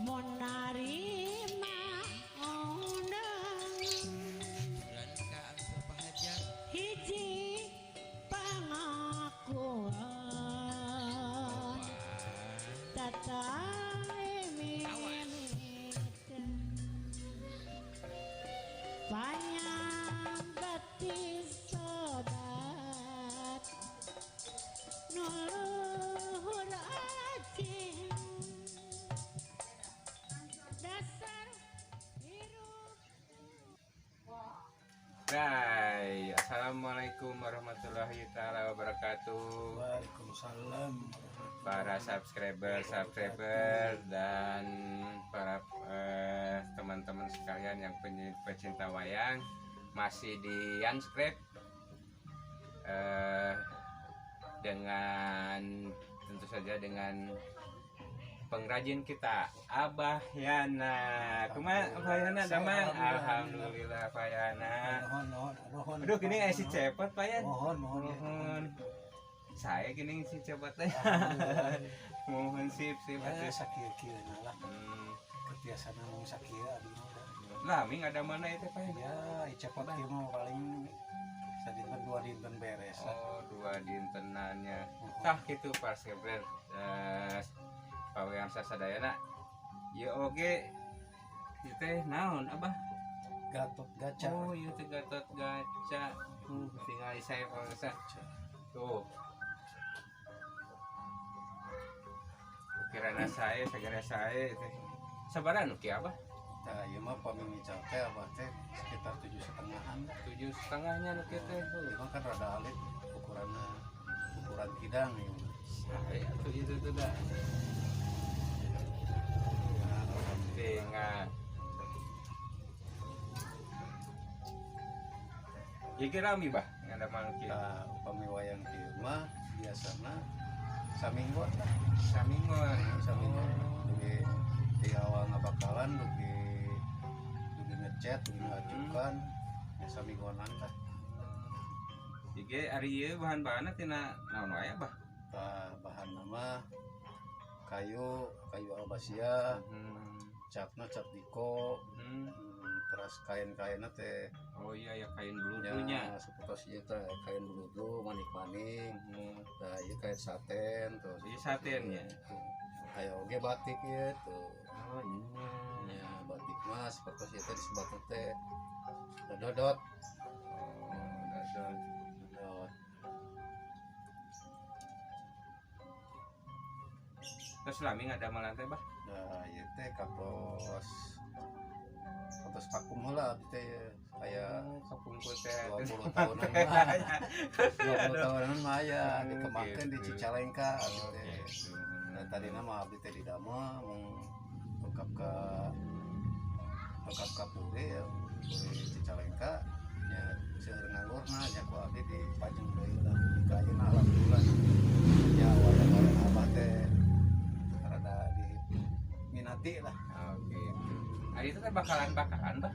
Mun narima undangan hiji pangakuan tata panyambati sobat nuluhur acing dasar hirup. Hai, assalamualaikum warahmatullahi taala wabarakatuh. Waalaikumsalam. Para subscriber dan para teman-teman sekalian yang pecinta wayang, masih di Yanscript dengan tentu saja dengan pengrajin kita Abah Yana. Kumaha Abah Yana damang? Alhamdulillah Pak Yana. Mohon, mohon, mohon. Aduh, gini si cepot Pak Yan. Mohon, mohon. Mohon. Saya gini si cepot teh. Mohon sip sip Ya, atuh. Sakieu-kieu lah. Kebiasaan ngomong sakieu abdi mah. Lah, mi ada mana itu Pak Yan? Ya, cepot kieu mah paling sadinten dua dinten beres lah. Oh, dua dintenannya. Tah gitu Pak Subscriber. Pawean sasadayana. Ieu oge ieu teh naon Abah? Gatot Gaca. Oh, ieu teh Gatot Gaca. Tinggal saya pemirsa. Tuh. Ukirana saya, segera saya teh. Sabaraha nu kieu Abah? Tah, ieu mah pami ngical teh abah teh sekitar 7,5-an. 7,5-nya nu kieu teh. Ieu mah kan rada alit ukuranna, ukuran kidang ieu mah. Saya tuh itu tuh dah. Ya, alhamdulillah. Tinggal. Ya kira rami bah ngadamal kieu. Tah, upami wayang kieu mah biasana samingguan lah. Samingguan. Samingguan. Dugi di awal ngabakalan dugi dugi ngecet, dugi ngacukan, ya samingguanan lah. Ieu ari ieu bahan-bahanna tina naon wae bah? Tah, bahan nama kayu, kayu albasia, catna cat diko, terus kain-kainna teh. Oh iya ya, kain bludunya. Ya, seperti ieu teh kain bludu manik-manik. Nah, ieu kain saten terus. Ieu satennya. Aya oge batik ieu tuh. Oh iya. Ya, batik mah seperti ieu teh disebutna teh dodot. Oh, dodot. Dodot. Terus lami ngadamel teh bah? Nah, ieu teh katos katos vakum heula abdi teh aya Oh, kapungkur teh. 20 tahunan mah. 20 tahunan mah aya dikembangkeun di Cicalengka abdi Oh, teh. gitu. Nah, tadina mah abdi teh didamel mung lengkap ka puri ya, puri Cicalengka nya seueur nganggurna nya ku abdi dipajeng deui lah di ka ayeuna alhamdulillah. Ya wayang-wayang abah teh rada diminati lah. Oh, gitu. Ari itu teh bakalan-bakalan bah?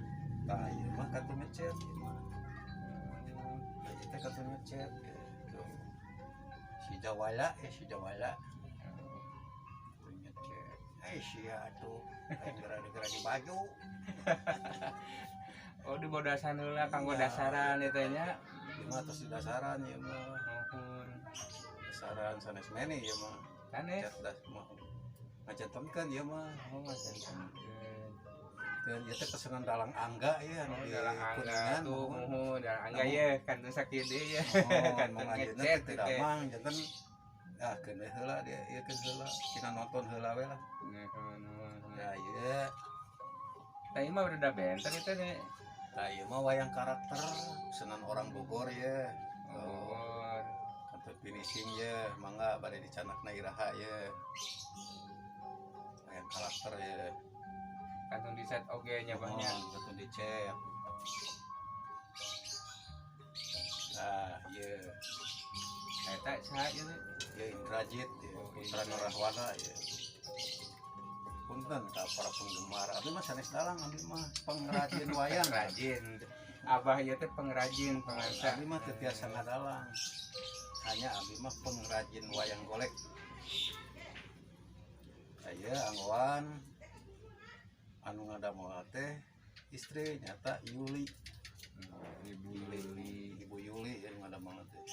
Tah, ieu mah kantun ngecet ieu mah. Tah, ieu teh kantun ngecet gitu. Si Jawala, eh si Jawala. Kantun ngecet. Eh sia atuh, aing gara-gara di baju. Oh, di bodasan heula kanggo Iya. dasaran ieu teh nya. Ieu mah tos di dasaran ieu mah. Muhun. Dasaran sanes meni ieu mah. Sanes. Cat das mah. Ngajantenkeun ieu mah. Oh, ngajantenkeun. Dan ieu teh pesenan dalang Angga ya anu Oh, di dalang Angga Kuningan, tuh, muhun. muhun dalang Angga Namun- ye kantun sakieu deui ye. Oh, Kantun mong anjeunna ngecet teh teh. damang janten ah keun we heula dia ieu keun heula tina nonton heula we lah. Nah, Ya ieu. Tah ieu mah udah benten itu nih. Tah ieu mah wayang karakter pesenan orang Bogor ya. Oh, Bogor. Kantun finishing ya, mangga bade dicanakna iraha ya. Wayang karakter ya. Kantun dicat oge nya bah nya. Oh, kantun dicet. Nah, ieu. Eta saha ieu? Ieu Indrajit ya, Oh, putra Indrajit. Nurahwana ya. Punten ka para penggemar. Abdi mah sanes dalang, abdi mah pengrajin wayang. Pengrajin. Abah ieu teh pengrajin, pengansa. Abdi mah teu tiasa ngadalang. Hanya abdi mah pengrajin wayang golek. Aya anggoan ngadamel teh istri nyata Yuli. Ibu Yuli. Ibu Yuli yang ngadamel teh.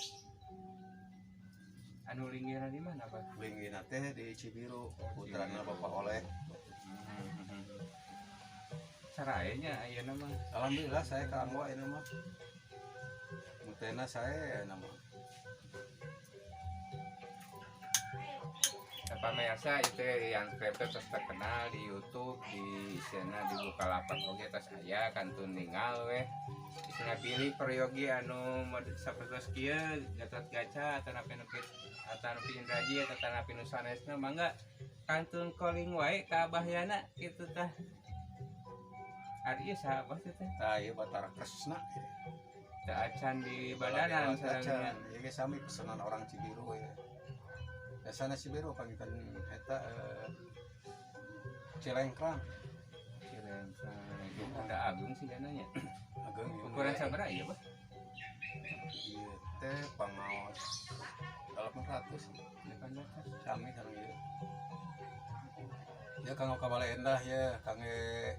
Anu linggihna di mana, Pak? Linggihna teh di Cibiru, putrana Bapak Oleh. Sarae nya ayeuna mah. Alhamdulillah saya kanggo ayeuna mah. Mutena saya ayeuna mah. Pamirsa itu yang kripto terus terkenal di YouTube, di sana di Bukalapak oge tos aya kantun ningal weh. Isina pilih peryogi anu sapertos kieu Gatot Gaca atanapi nu atanapi Indraji atanapi nu sanesna mangga kantun calling wae ka Abah Yana kitu tah. Ari ieu saha Abah teh? Tah ieu Batara Kresna. Teu acan di badanan sareng. Ieu ge sami pesanan orang Cibiru ya. Biasana Cibiru pangitan eta Cilengkrang. Cilengkrang. Udah agung sih dananya. Agung. Ukuran sabaraha ieu, Bah? Ieu teh pangaos 800. 800. Sami sareng ieu. Ya kanggo ka Bale Endah ya, kangge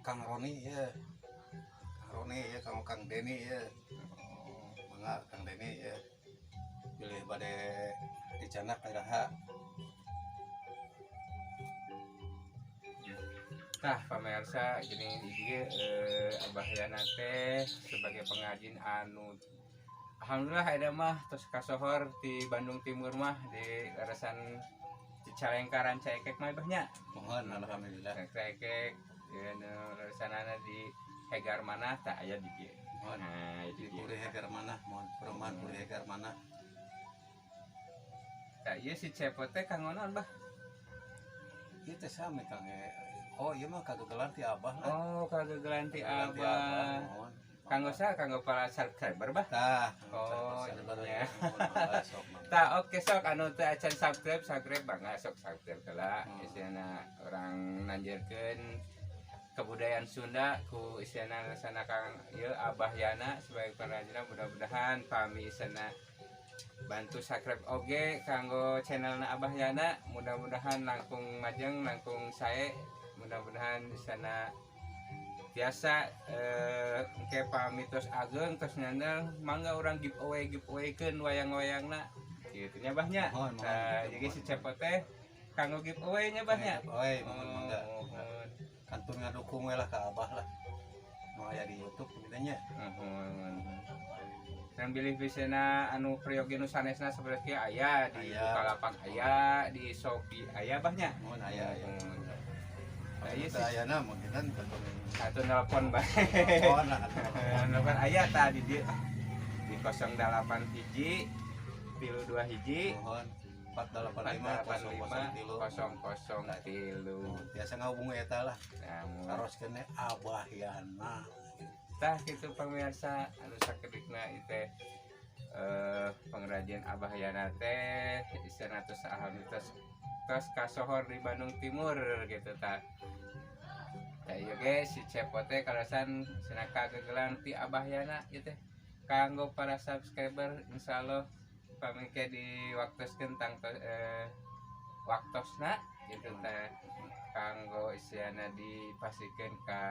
Kang Roni ya. Kang Roni ya, kanggo Kang Deni ya. Oh. Mangga Kang Deni ya. Pilih bade dicanak iraha. Tah pamirsa gini ieu Abah Yana teh sebagai pengrajin anu alhamdulillah ada mah tos kasohor di Bandung Timur mah di leresan Cicalengka Rancaekek mah banyak. Mohon alhamdulillah. Rancaekek ieu nu leresanana di Hegar Manah tah aya di dieu. Mohon. Nah, di Puri Hegar Manah, mohon perumahan Puri Hegar Manah. Tah ieu si Cepot teh kanggo naon, Bah? Ieu teh sami Kang. Oh, ieu mah kagegelan ti Abah lah. Oh, kagegelan ti Abah. Kanggo saha? Kanggo para subscriber, Bah? Tah. Oh, iya. Sok. Tah, oke sok anu teu acan subscribe, subscribe bangga sok subscribe heula. Istilahna orang nanjerkeun kebudayaan Sunda ku istilahna sana Kang ieu Abah Yana sebagai pengrajin, mudah-mudahan pami istilahna bantu subscribe oge kanggo channelna Abah Yana, mudah-mudahan langkung majeng langkung sae, mudah-mudahan istilahna tiasa engke pami tos ageng tos nyandel mangga urang giveaway keun wayang-wayangna kitu nya Bah nya. Mohon, mohon. Nah, jadi si Cepot teh kanggo giveaway nya Bah nya. Giveaway, mohon mangga. Mohon. Kantun ngadukung we lah ka Abah lah. Nu aya di YouTube kitu nya. Mohon. Dan bilih bisena anu priyogi nu sanesna saperti aya di Bukalapak aya, di Shopee aya Bah nya. Mohon aya aya. Nah, ieu sih ayana mungkin kan satu nelpon bae. Nelpon lah. Nelpon aya tah di dieu. Di 081 321 mohon 485 003. Biasa ngahubung eta lah. Taroskeun Abah Yana. Tah kitu pamirsa anu sakedikna ieu teh pengrajin Abah Yana teh istilahna tos alhamdulillah tos kasohor di Bandung Timur gitu tah. Tah ieu ge si Cepot teh kalasan cenah kagegelan ti Abah Yana ieu teh kanggo para subscriber insyaallah pamike diwaktoskeun tang waktosna gitu teh kanggo istilahna dipasikeun ka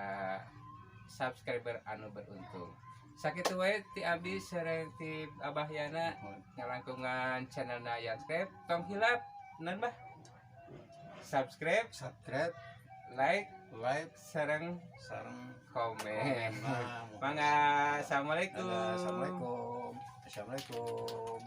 subscriber anu beruntung. Sakitu wae ti abdi sareng ti Abah Yana ngalangkungan channelna Yanscrap. Tong hilap naon Bah? Subscribe, subscribe, like, like, sareng sareng komen. Mangga, assalamualaikum. Assalamualaikum. Assalamualaikum.